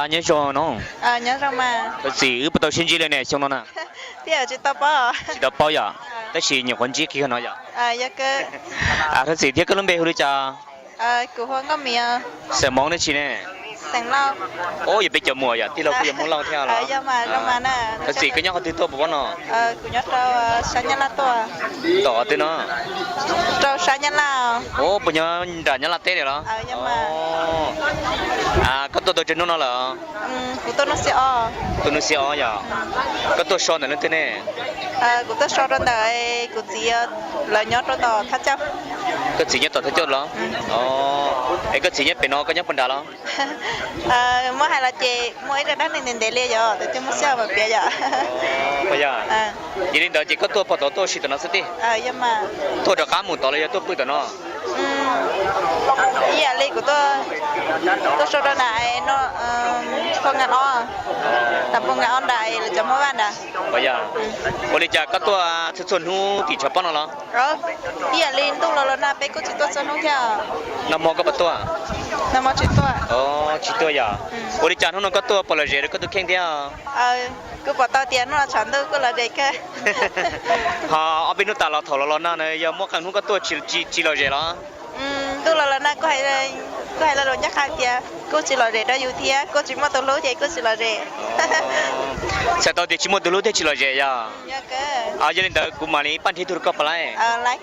Nyob zoo no. Thov txim wb puas tau sib ntsib li ne xyoo no na? Tsis tau paub yom, tab sis nyuam qhuav ntsib kiag no yom. Thov txim thiab, koj lub npe hu li cas? Xeem Hmoob dab tsi ne? Ub, yog peb cov muam yom, tij laug kuj yog Hmoob Lauj thiab los. Thov txim, koj nyob qhov twg tuaj puas paub no? Tom qhov twg no? Ub, puas nyob nram Nyab Laj teb li los? Koj tuaj tau tsawg hnub no lawm? Tuaj hnub xiab ob yom. Koj tuaj so ntawm leej twg ne? Kuv tuaj so rau ntawm kuv txiv, lawv nyob rau tom Thaj Cauj. Koj txiv nyob tom Thaj Cauj los? Es koj txiv nyob pem no, koj nyob puag nrad los? Muab hais los ces muaj ib zaj dab neeg ntev ntev li yom, tab sis muaj xiab mam piav yom. Yog li ntawd ces koj tuaj pog tod tuaj si tom no xwb tij? Tuaj rov qab mus tod los yog tuaj pw tom no? Ib yam li kuv tuaj so rau nram Phoos Nkas Ob, nram Phoos Nkas Ob nram lawv cov Hmoob Vaj nrad. Ua li cas koj tuaj txhua txhua hnub tim tshav pob no los? Ib yam li ntuj los los nag peb kuj tsis tuaj txhua hnub thiab. Nag hmo koj puas tuaj? Tsis tuaj yom. Ua li cas hnub no koj tuaj puas lom zem rau koj tus kheej thiab? Kuv pom tau tias hnub no tshav ntuj kuj lom zem kawg. Ho ob peb hnub tas los thaum los los nag na yog muaj qee hnub koj tuaj tsis lom zem los? Ntuj los los nag kuj hais lus ncaj qha tias kuj tsis lom zem rau yus thiab, kuj tsis muaj tus hlub ces kuj tsis lom zem. Txhais tau tias tsis muaj tus hlub thiaj tsis lom zem yog? Yog li ntawd kuv mam li pab nrhiav ib tug rau koj puas laib?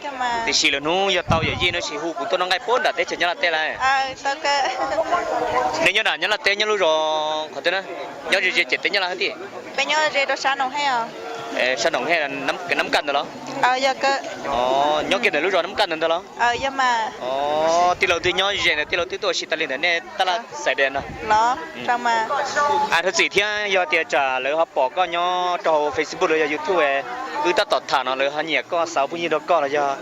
Tiam sis lwm hnub yog tau yawm yij no sis hu kuv tuaj noj nqaij puag nram teb chaws Nyab Laj teb lauj. Nej nyob nram Nyab Laj teb nyob lub zos qhov twg na? Nyob ze ze ciam teb Nyab Laj thiab tij? Sab Noom Hej, Nab Kaj ntawd los? Nyob kiag ntawm lub zos Nab Kaj ntawd ntag los? Tij laug twb nyob ze ntawd, tij laug twb tuaj ua si tas li ntawm nej tab laj xais dias no. Thov txim thiab, yog tias tsam lawv ho pom koj nyob rau hauv Facebook los yog YouTube, wb tab tom tham no lawv ho nyiam koj, xav ua phooj ywg rau koj los yog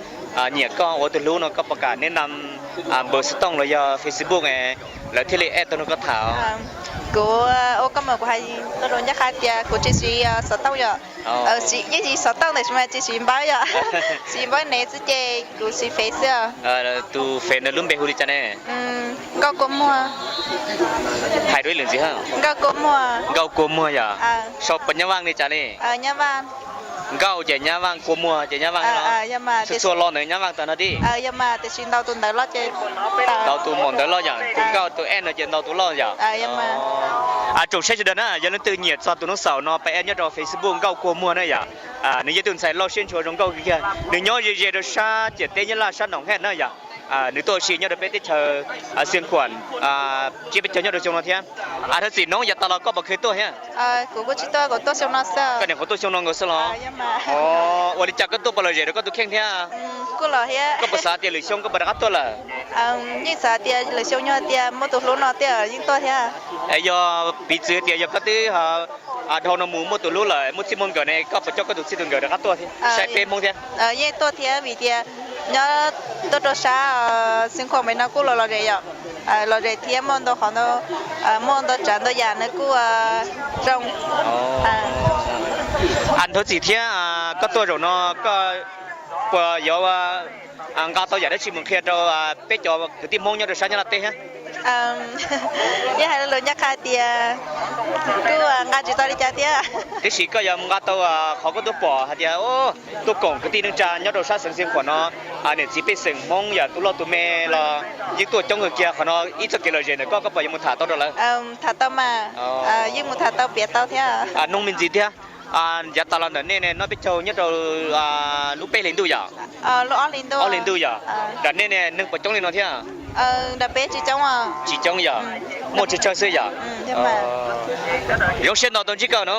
nyiam koj ua tus hlub no koj puas kam neb nab npawb xov tooj los yog Facebook, lawv thiaj li add tuaj nrog koj tham. Kuv ua koj mas kuv hais tau lus ncaj qha tias kuv tsis siv xov tooj yom. Yeej siv xov tooj tab sis mas tsis siv npawb yom. Siv npawb nev xwb ces kuv siv Fev xwb. Tus Fev ntawd lub npe hu li cas ne? Nkauj Kua Muag. Hais rau ib lwm ntxiv. Nkauj Kua Muag. Nkauj Kua Muag yom. Sau puas Nyab Vaj li cas li? Nkauj ces Nyab Vaj, Kua Muag ces Nyab Vaj los? Txhua txhua lo ntawd Nyab Vaj tag no tij? Ntaus tus maum ntawv loj yom, tus nkauj tus S no ces ntaus tus loj yom. Tsoom saib sawv daws na, yog leej twg nyiam txog tus noob xaum no pab add nyob rau Facebook Nkauj Kua Muag na yom. Nws yog tus ntxhais loj siab ntshua zoo nkauj kawg kiag, nws nyob ze ze rau sab ciam teb Nyab Laj sab Noom Hej na yom. Nws tuaj ua si nyob rau peb teb chaws Xiav Khuam, tsiab peb caug nyob rau xyoo no thiab. Thov txim Noob, yav tas los koj puas khwv tuaj thiab? Koj niam qhuav tuaj xyoo no nkaus xwb los? Ua li cas koj tuaj puas lom zem rau koj tus kheej thiab? Koj puas xav tias lwm xyoo koj puas rov qab tuaj lawm? Yeej xav tias lwm xyoo yog tias muaj tus hlub no tias yeej tuaj thiab. Es yog piv txwv tias yog koj twb dhau no mus muaj tus hlub lawm, muaj txij muaj nkawm ne, koj puas coj koj tus txij tus nkawm rov qab tuaj thiab saib peb Hmoob thiab? Yeej tuaj thiab vim tias nyob tuaj rau sab Xiav Khuam pem no kuj los lom zem yom. Lom zem thiab muaj ntau qhov ntau, muaj ntau tsav ntau yam nws kuj zoo. Thov txim thiab, koj tuaj zaum no koj puas yuav nqa tau yam dab tsi mus qhia rau peb cov kwv tij Hmoob nyob rau sab Nyab Laj teb thiab? Yeej hais lus ncaj qha tias kuj nqa tsis tau li cas thiab. Tiam sis koj yuav mus nqa tau qhov koj tuaj pom hais tias tuaj koom kwv tij neej tsa nyob rau sab xeev Xiav Khuam no, niam txiv pej xeem Hmoob yam tus loj tus me los yeej tuaj coob kawg kiag, qhov no ib txoj kev lom zem ntawm koj, koj puas yuav mus tham tau rau lawv? Tham tau mas, yeej mus tham tau piav tau thiab. Nug me ntxiv thiab, yav tas los ntawm nej ne, noj peb caug nyob rau lub peb hlis ntuj yom? Ob hlis ntuj yom? Nram nej ne neeg puas coob li no thiab? Tsis coob yom? Muaj tsawg tsawg xwb yom? Zoo siab ntau tau ntsib koj no.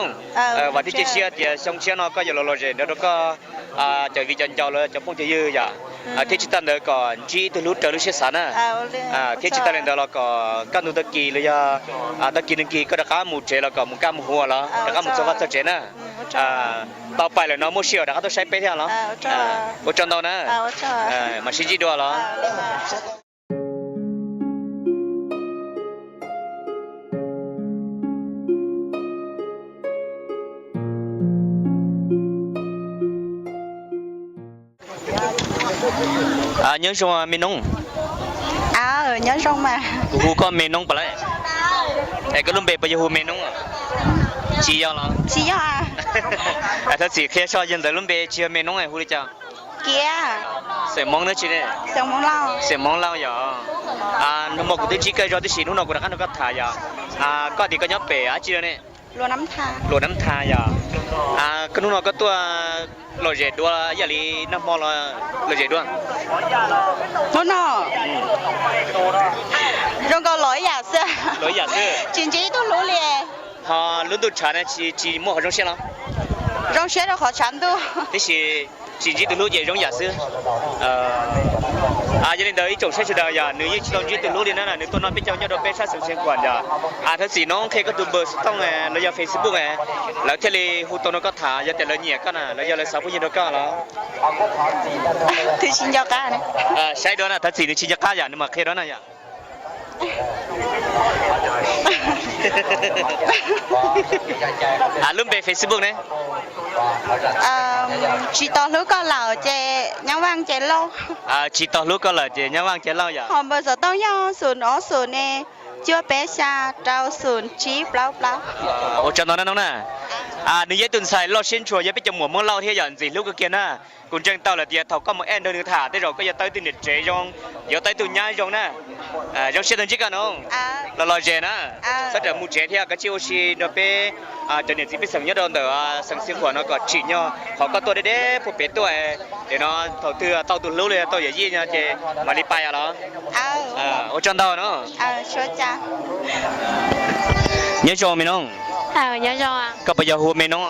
Vam thiab cia siab tias xyoo tshiab no koj yuav los lom zem nrog rau koj cov viv cov ncaus los cov phooj cov ywg yom. Thiab tsis tas ntawd kom ntsib ib tug hlub raws lub siab xav na. Thiab tsis tas li ntawd los kom kaj ntug tag kis los yog tag kis nag kis koj rov qab mus tsev los kom mus kaj mus huas los rov qab mus txog vaj txog tsev na. Tau pais lawm no muaj sij hawm rov qab tuaj saib peb thiab los? Ua tsaug ntau na. Mam sib ntsib dua los? Nyob zoo me noob. Nyob zoo mas. Kuv hu koj me noob puas laib? Es koj lub npe puas yog hu Me Noob? Tsis yog los? Thov txim qhia soj yawg ntxawm lub npe tsis yog Me Noob hu li cas? Xeem Hmoob dab tsi ne? Xeem Hmoob Lauj yog. Muaj kuv twb ntsib koj zog tib si, hnub no kuv rov qab nrog koj tham yog. Koj tias koj nyob pem dab tsi ne? Luam Nab Tha yog. Koj hnub no koj tuaj lom zem dua ib yam li nag hmo los lom zem dua? Hnub no zoo nkaus los ib yam xwb. Los ib yam xwb. Tsis ntsib ib tug hlub li. Ho lub ntuj tshav na tsis muaj qhov zoo siab los? Zoo siab rau qhov tshav ntuj. Tiam sis tsis ntsib tus hlub ces zoo yam xwb. Yog li ntawd ib tsoom saib sawv daws yog nws yeej tsis tau ntsib tus hlub li na, nws tuaj noj peb caug nyob rau peb sab xeev Xeev Khuam yog. Thov txim no qhia koj tus npawb xov tooj los yog Facebook, lawv thiaj li hu tau nrog koj tham, yog tias lawv nyiam koj na los yog lawv xav phooj ywg nrog koj los? Saib dua na, thov txim nws tsis nco qab yom, nws mam qhia dua na yom. Lub npe Facebook ne? Tsis tau hlub koj lawm ces nyab vaj ces lauj. Tsis tau hlub koj lawm ces nyab vaj ces lauj yom. Ho npawb xov tooj yog xum ob xum ne, cuaj peb xya rau xum tsib plaub plaub. Ua tsaug ntau na noob na. Nws yog ib tug ntxhais loj siab ntshua, yog peb cov muam Hmoob Lauj thiab yom, ntxim hlub kawg kiag na. Kuv ntseeg tau lawm tias thaum koj mus aim nrog nws tham tej zaum koj yuav tau ib tug niam tsev zoo, yuav tau ib tug nyab zoo na. Zoo siab tau ntsib koj noob. Los lom zem na. Txhob rawm mus tsev thiab, kav tsij ua si nrog peb cov niam txiv pej xeem nyob rau ntawm xeev Xeev Khuam no kom tsim nyog qhov koj tuaj deb deb puag pem tuaj. Ces no thaum twg tau tus hlub los yog tau yawm yij no ces mam li pais os los. Ua tsaug ntau no. Nyob zoo me noob. Koj puas yog hu Me Noob?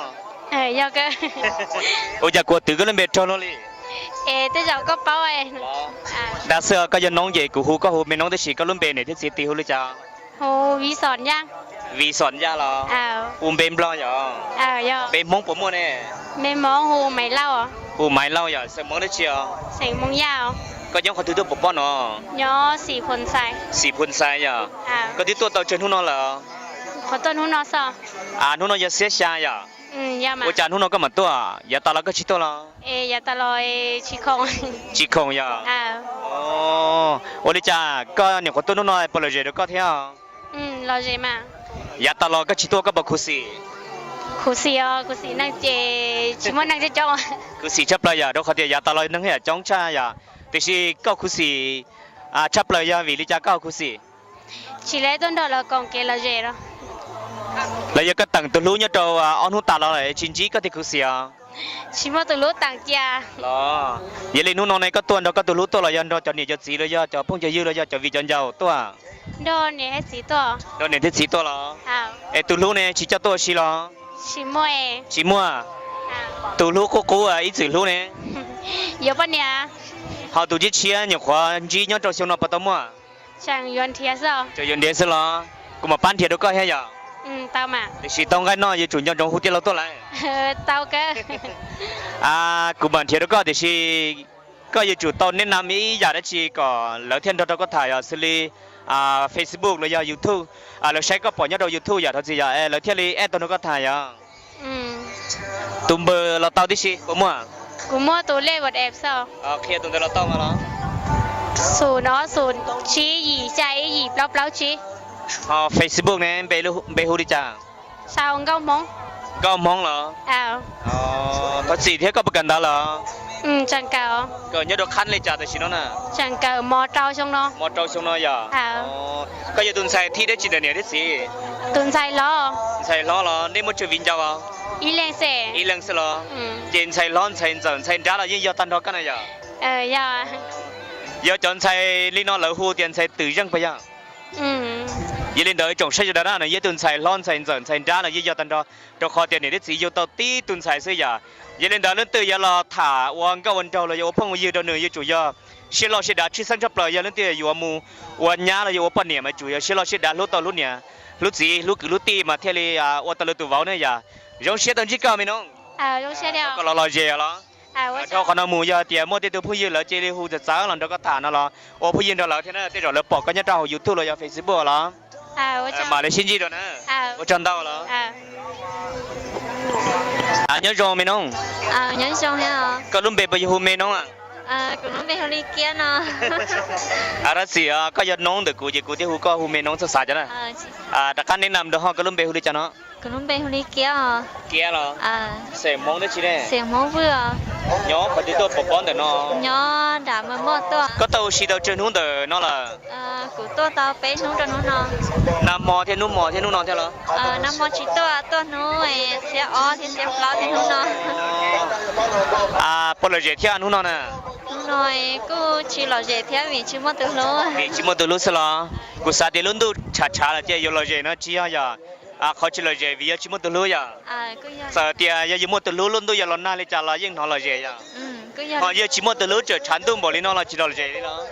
Ua cas kuv twv koj lub npe raug luag li? Dag xwb, koj yog noob ces kuv hu koj hu Me Noob, tab sis koj lub npe niam thiab txiv tis hu li cas? Vis Xom Yaj los? Hu npe Nplog yom? Npe Hmoob puas muaj ne? Hu Maiv Lauj yom, xeem Hmoob dab tsi os? Koj nyob qhov twg tuaj pom pob no? Xim Phu Ntxhais yom. Koj twb tuaj tau tsawg hnub no lawm? Hnub no yog xiab xya yom. Ua cas hnub no koj mam tuaj, yav tas los koj tsis tuaj los? Tsis khoom yom. Ua li cas koj nyuam qhuav tuaj hnub no puas lom zem rau koj thiab? Yav tas los koj tsis tuaj koj puas khuv xim? Khuv xim, khuv xim tshaj plaws yom, rau qhov tias yav tas los neeg yam coob tshaj yom, tiam sis koj khuv xim tshaj plaws yog vim li cas koj ho khuv xim? Tsis lawv tuaj nrog lawv koom kev lom zem los? Los yog koj teem tus hlub nyob rau ob hnub tas los lawm tsis ntsib koj thiaj khuv xim os? Tsis muaj tus hlub teem cia los. Yog li hnub no ne koj tuaj nrog koj tus hlub tuaj los yog nrog cov niam cov txiv los yog cov phooj cov ywg los yog cov viv cov ncaus tuaj? Nrog niam thiab txiv tuaj. Nrog niam thiab txiv tuaj los? Es tus hlub ne tsis coj tuaj ua si los? Tsis muaj. Tus hlub qub qub ib txwm hlub ne? Yuav poj niam. Ho tus tshiab tshiab nyuam qhuav ntsib nyob rau xyoo no puas tau muaj? Tseem yuav nrhiav xwb los? Kuv mam pab nrhiav rau koj thiab yom. Tiam sis tau nqaij noj yuav tsum nco ntsoov hu tij laug tuaj lawm. Kuv mam nrhiav rau koj tiam sis koj yuav tsum tau neb nam ib yam dab tsi kom lawv thiaj nrog rau koj tham yom, xws li Facebook los yog YouTube, lawv saib koj pom nyob rau YouTube yom, thov txim yom, lawv thiaj li add tau nrog koj tham yom. Tus npawb los tau tib si puas muaj? Kuv muaj tus lej WhatsApp xwb. Qhia tus ntawd los tau mas los? Xum ob xum tsib yim xya ib yim plaub plaub tsib. Ho Facebook ne npe hu li cas? Sau Nkauj Hmoob. Nkauj Hmoob los? Thov txim thiab, koj puas kawm ntawv lawm? Kawm nyob rau qhab li cas tam sim no na? Kawm mos rau xyoo no. Mos rau xyoo no yom? Koj yog tus ntxhais thib dab tsi ntawm niam thiab txiv? Tus ntxhais hlob. Ntxhais hlob los? Nej muaj tsawg viv ncaus? Ib leeg xwb los? Ces ntxhais hlob, ntxhais ntxawm, ntxhais nrab los yeej yog tag nrho koj na yom? Yog cov ntxhais li no lawv hu tias ntxhais twm zeej puas yog? Yog li ntawd tsoom saib sawv daws na, nws yog tus ntxhais hlob, ntxhais ntxawm, ntxhais nrab los yeej yog tag nrho, rau qhov tias niam thiab txiv yug tau tib tug ntxhais xwb yom. Yog li ntawd leej twg yuav los tham ua nkauj ua nraug los yog ua phooj ua ywg rau nws yuav tsum yog siab loj siab dav tshwj xeeb tshaj plaws. Yog leej twg yuav mus ua nyab los yog ua poj niam mas tsum yog siab loj siab dav hlub tau hlub niam hlub txiv hlub kwv hlub tij mas thiaj li ua tau lawv tus vauv ne yom. Zoo siab tau ntsib koj me noob. Koj los lom zem los? Dhau qhov no mus yog tias muaj tej tug phooj ywg lawv cia li hu txawv txawv los nrog koj tham no los ua phooj ywg nrog lawv thiab na, tej zaum lawv pom koj nyob rau hauv YouTube los yog Facebook los? Mam li sib ntsib dua na. Ua tsaug ntau los. Nyob zoo me noob. Koj lub npe puas yog hu me noob a? Kuv lub npe hu li Kiab no. Thov txim, koj yog noob ntawm kuv ces kuv thiaj hu koj hu me noob txhob xav cov na. Rov qab neb nam rau hoj, koj lub npe hu li cas no? Kuv lub npe hu li Kiab os. Kiab los? Xeem Hmoob dab tsi ne? Xeem Hmoob Vwj os. Nyob qhov twg tuaj pov pob ntawm no? Nyob nram Mos Moj tuaj. Koj tuaj ua si tau tsawg hnub ntawm no lawm? Kuv tuaj tau peb hnub rau hnub no. Nag hmo thiab hnub hmo thiab hnub no thiab los? Nag hmo tsis tuaj, tuaj hnub xiab ob thiab xiab plaub thiab hnub no. Puas lom zem thiab hnub no na? Hnub no kuj tsis lom zem thiab vim tsis muaj tus hlub. Vim tsis muaj tus hlub xwb los? Kuv xav tias lub ntuj tshav tshav lawm ces yuav lom zem no tsis yog yom? Qhov tsis lom zem vim yog tsis muaj tus hlub yom? Txawm tias yog yus muaj tus hlub lub ntuj yuav los nag li cas los yeej hnov lom zem yom? Ho yog tsis muaj tus hlub tseem tshav ntuj npaum li no los tsis lom zem li los?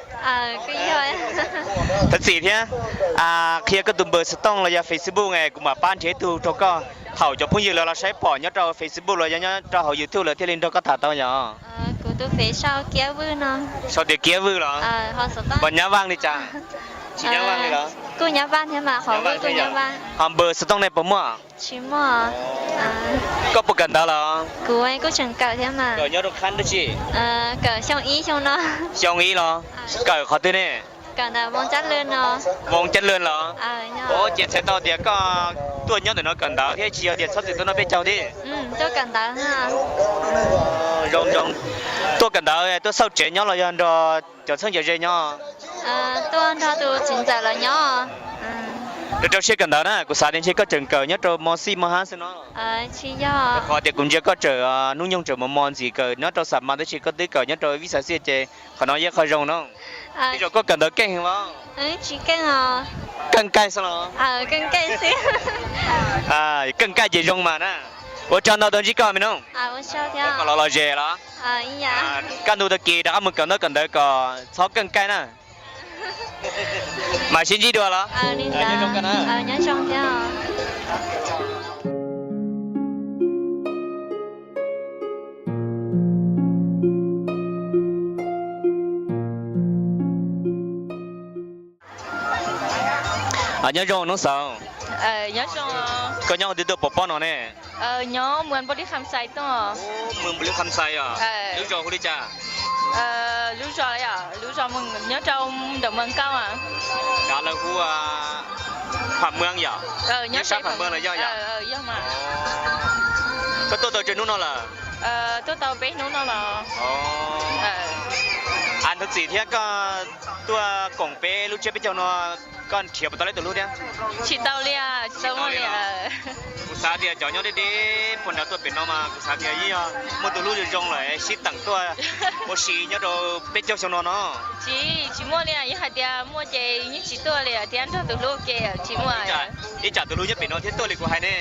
Thov txim thiab, qhia koj tus npawb xov tooj los yog Facebook es kuv mam pab nrhiav ib tug rau koj, thaum cov phooj ywg lawv los saib pom nyob rau Facebook los yog nyob rau hauv YouTube lawv thiaj li nrog koj tham tau yom? Kuv tus Face sau Kiab Vwj no. Sau tias Kiab Vwj los? Puas nyab Vaj li cas? Tsis nyab Vaj li los? Kuj nyab Vaj thiab mas, qhov Vwj kuj nyab Vaj. Ho npawb xov tooj nej puas muaj? Tsis muaj. Koj puas kawm ntawv los? Kuv kuj tseem kawm thiab mas. Kawm nyob rau qhab dab tsi? Kawm xyoo ib xyoo no. Xyoo ib los? Kawm qhov twg ne? Kawm ntawm Voos Cab Lwj no. Voos Cab Lwj los? Ua cas txhais tau tias koj tuaj nyob ntawm no kawm ntawv thiab tsis yog tias txhob txwm tuaj noj peb caug thiab? Tuaj kawm ntawv, tuaj kawm ntawv tuaj xauj tsev nyob los yog nrog cov txheeb cov ze nyob? Tuaj nrog tus txiv ntxawm los nyob. Rau rau siab kawm ntawv na, kuv xav tias ntshe koj tseem kawm nyob rau mos xij mos hab xwb no. Tsis yog. Qhov tias kuv ntsia koj tseem hnub nyoog tseem mos mos ntxim kawm nyob rau xam mas tab sis koj twb kawm nyob rau vib xav xiaj ces qhov no yog qhov zoo no. Tej zaum koj kawm ntawv keej heev los? Tsis keej os. Keej kaij xwb los? Keej kaij xwb. Keej kaij ces zoo mas na. Ua tsaug ntau tuaj ntsib koj me noob. Kom los lom zem los? Kaj ntug tag kis rov qab mus kawm ntaub kawm ntawv kom txhob keej kaij na. Mam sib ntsib dua los? Nyob zoo thiab. Nyob zoo noob xauv. Koj nyob qhov twg tuaj pov pob no ne? Nyob Muas Npau Lis Kham Xais tuaj. Muas Npau Lis Kham Xais os. Lub zos hu li cas? Lub zos, lub zos nyob rau ntawm Muas Nkauj. Lawv hu Pham Muas yom? Nyob sab Pham Muas los yog yom? Koj tuaj tau tsawg hnub no lawm? Tuaj tau peb hnub no los. Thov txim thiab, koj tuaj koom peb lub tsiab peb caug no, koj nrhiav puas tau leej twg hlub thiab? Tsis tau li, tsis tau muaj li. Kuv xav tias cov nyob deb deb puag nrad tuaj pem no mas kuv xav tias yeej yog muaj tus hlub zoo zoo lawm sib teem tuaj ua si nyob rau peb caug xyoo no no. Tsis, tsis muaj li, yog hais tias muaj ces yeej tsis tuaj li thiab, nrog tus hlub ua ke tsis muaj. Ib tsam tus hlub nyob pem no thiab tuaj li kuv hais ne.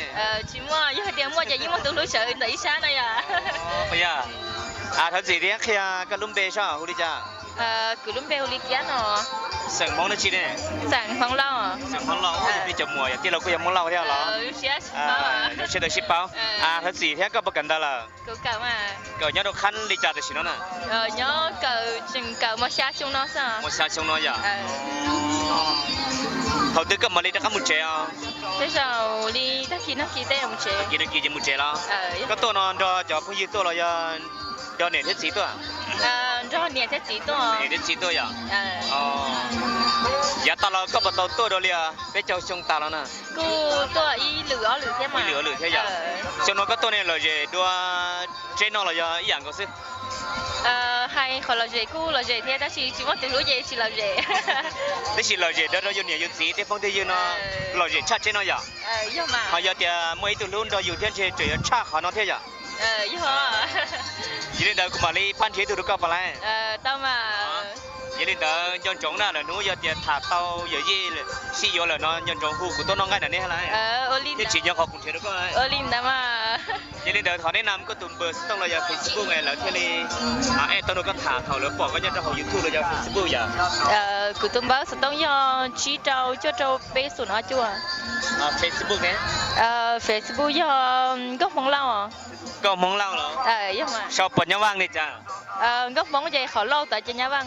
Tsis muaj, yog hais tias muaj ces yeej muaj tus hlub sawv ntawm ib sab no yom. Thov txim thiab, qhia koj lub npe saib hu li cas? Kuv lub npe hu li Kiab no. Xeem Hmoob dab tsi ne? Xeem Hmoob Lauj. Xeem Hmoob Lauj, yog peb cov muam yog tij laug kuj yog Hmoob Lauj thiab los? Zoo siab tau sib paub. Thov txim thiab, koj puas kawm ntawv lawm? Kawm nyob rau qhab li cas tam sim no na? Nyob kawm, tseem kawm mos xya xyoo no xwb. Mos xya xyoo no yom? Thaum twg koj mam li rov qab mus tsev os? Tej zaum li tag kis no kis tej mus tsev. Kis no kis ces mus tsev los? Koj tuaj no nrog cov phooj ywg tuaj los yog nrog niam thiab txiv tuaj? Nrog niam thiab txiv tuaj. Niam thiab txiv tuaj yom? Yav tas los koj puas tau tuaj dua li peb caug xyoo tas los na? Kuj tuaj ib lwm ob lwm thiab mas. Ib lwm ob lwm thiab yom? Xyoo no koj tuaj ne lom zem dua tsev no los yog ib yam nkaus xwb? Hais qhov lom zem kuj lom zem thiab tab sis tsis muaj tus hlub ces tsis lom zem. Tab sis lom zem nrog rau yus niam yus txiv tej phooj tej ywg no lom zem tshaj tsev no yom? Ho yog tias muaj ib tug hlub nrog yus thiab ntshe tseem yuav tshaj qhov no thiab yom? Yog li ntawd kuv mam li pab nrhiav ib tug rau koj pom lawm. Yog li ntawd nco ntsoov na, lwm hnub yog tias tham tau yawm yij sib yuav lawm no nco ntsoov hu kuv tuaj noj nqaij ntawm nej lawm thiab tsis nco qhov kuv nrhiav rau koj. Yog li ntawd thov neb nam koj tus npawb xov tooj los yog Facebook lawv thiaj li add tau rau koj tham thaum lawv pom koj nyob rau hauv YouTube los yog Facebook yom? Kuv tus npawb xov tooj yog tsib rau cuaj rau peb xoom ob cuaj. Facebook ne? Facebook yog Nkauj Hmoob Lauj. Nkauj Hmoob Lauj los? Sau puas nyab Vaj li cas? Nkauj Hmoob ces qhov Lauj tod ces nyab Vaj.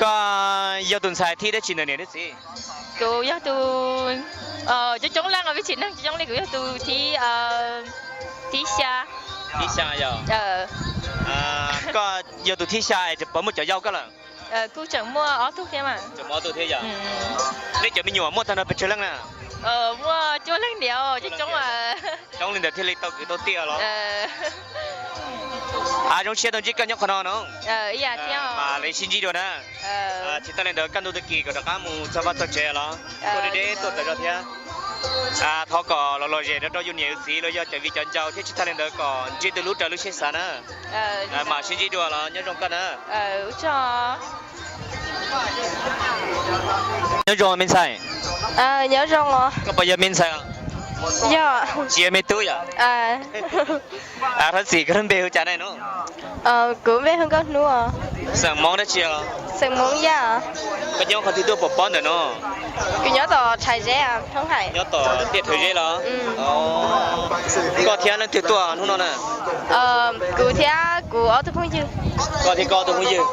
Koj yog tus ntxhais thib dab tsi ntawm niam thiab txiv? Kuv yog tus, coob coob leej os, peb tsev neeg coob coob leej, kuv yog tus thib, thib xya. Thib xya yog? Koj Yog tus thib xya es puas muaj cov yau koj lawm? Kuj tseem muaj ob tug thiab mas. Tseem muaj ob tug thiab yom? Nej cov me nyuam muaj tag nrho pes tsawg leej na? Muaj cuaj leej niam, coob coob. Coob li ntawd thiaj li tau kwv tau tij los? Zoo siab tau ntsib koj nyob qhov no no. Mas li sib ntsib dua na. Tsis tas li ntawd kaj ntug tag kis kom rov qab mus txog vaj txog tsev los tuaj deb deb tuaj tas zog thiab. Thov kom los lom zem rau rau yus niam yus txiv los yog cov viv cov ncaus thiab tsis tas li ntawd kom ntsib tus hlub raws lub siab xav na. Mam sib ntsib dua los nyob zoo koj na. Nyob zoo me ntxhais. Nyob zoo os. Koj puas yog me ntxhais? Yog. Tsis yog me tub yom? Thov txim, koj lub npe hu cas ne no? Kuv npe hu Nkauj Hnub. Xeem Hmoob dab tsi? Xeem Hmoob Yaj. Koj nyob qhov twg tuaj pom pob ntawm no? Kuv nyob tom Rhais Zeb, Thoob Haim. Nyob tom tiaj Rhais Zeb los? Koj thiab leej twg tuaj hnub no na? Kuv thiab kuv ob tug phooj ywg. Koj thiab koj ob tug phooj ywg.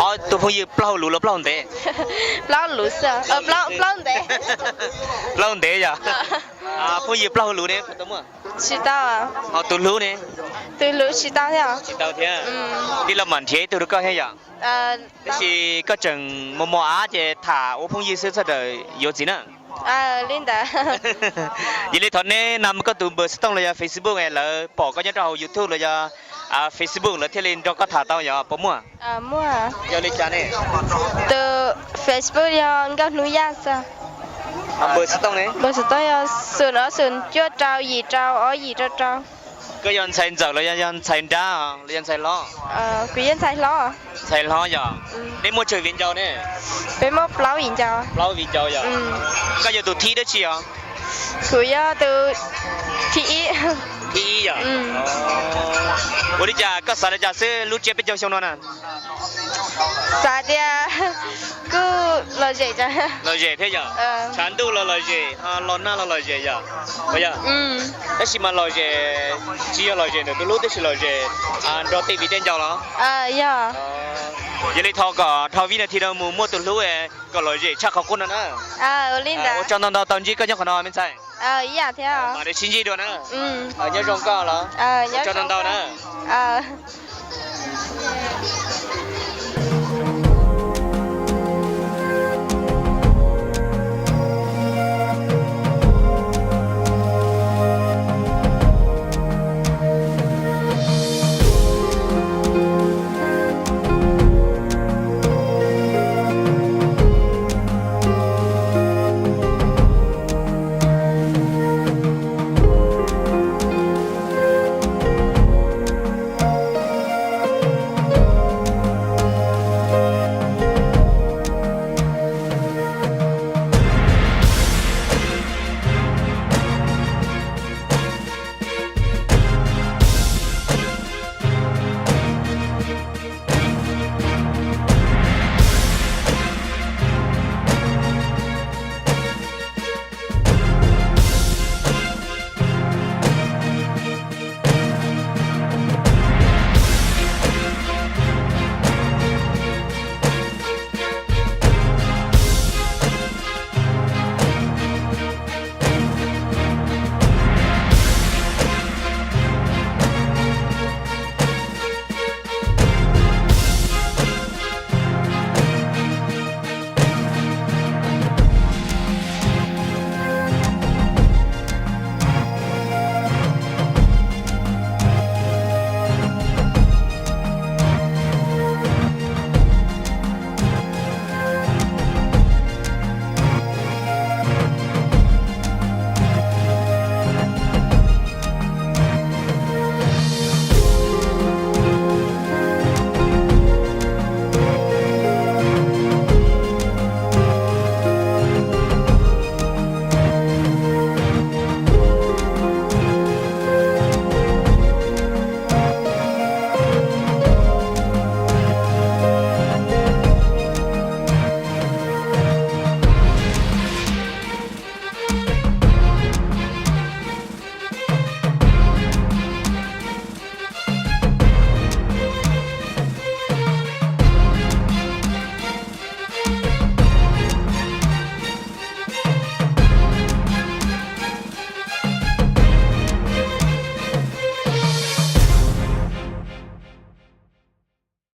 Ob tug phooj ywg plaub hau luv los plaub hau ntev? Plaub luv xwb. Plaub ntev. Plaub ntev yom? Phooj ywg plaub hau luv ne puas tau muaj? Tsis tau. Ho tus hlub ne? Tus hlub tsis tau thiab. Tsis tau thiab. Tij laug mam nrhiav ib tug rau koj thiab yom? Tab sis koj tseem mos mos av ces tham ua phooj ywg xwb txhob rawm yuav txiv na. Li ntawd. Yog li thov neb nam koj tus npawb xov tooj los yog Facebook es lawv pom koj nyob rau hauv YouTube los yog Facebook lawv thiaj li nrog koj tham tau yog puas muaj? Muaj. Yog li cas ne? Tus Facebook yog Nkauj Hnub Yaj xwb. Npawb xov tooj ne? Npawb xov tooj yog xoom ob xoom cuaj rau yim rau ob yim rau rau. Koj yog ntxhais ntxawm los yog ntxhais nrab los yog ntxhais hlob? Kuv yog ntxhais hlob. Ntxhais hlob yog. Nej muaj tsawg viv ncaus ne? Peb muaj plaub viv ncaus. Plaub viv ncaus yog. Koj yog tus thib dab tsi os? Kuv yog tus thib ib. Thib ib yog. Ua li cas koj xav li cas xwb lub tsiab peb caug xyoo no na? Xav tias kuj lom zem. Lom zem thiab yog? Tshav ntuj los lom zem, los nag los lom zem yog? Yog. Tab sis mas lom zem tsis yog lom zem ntawm tus hlub, tab sis lom zem nrog tej viv tej ncaus los? Yog. Yog li thov kom dhau vib nas this no mus muaj tus hlub kom lom zem tshaj qhov qub no na. Ua tsaug ntau ntau tau ntsib koj nyob qhov no me ntxhais. Ib yam thiab. Mam li sib ntsib dua na. Nyob zoo koj los. Ua tsaug ntau ntau na.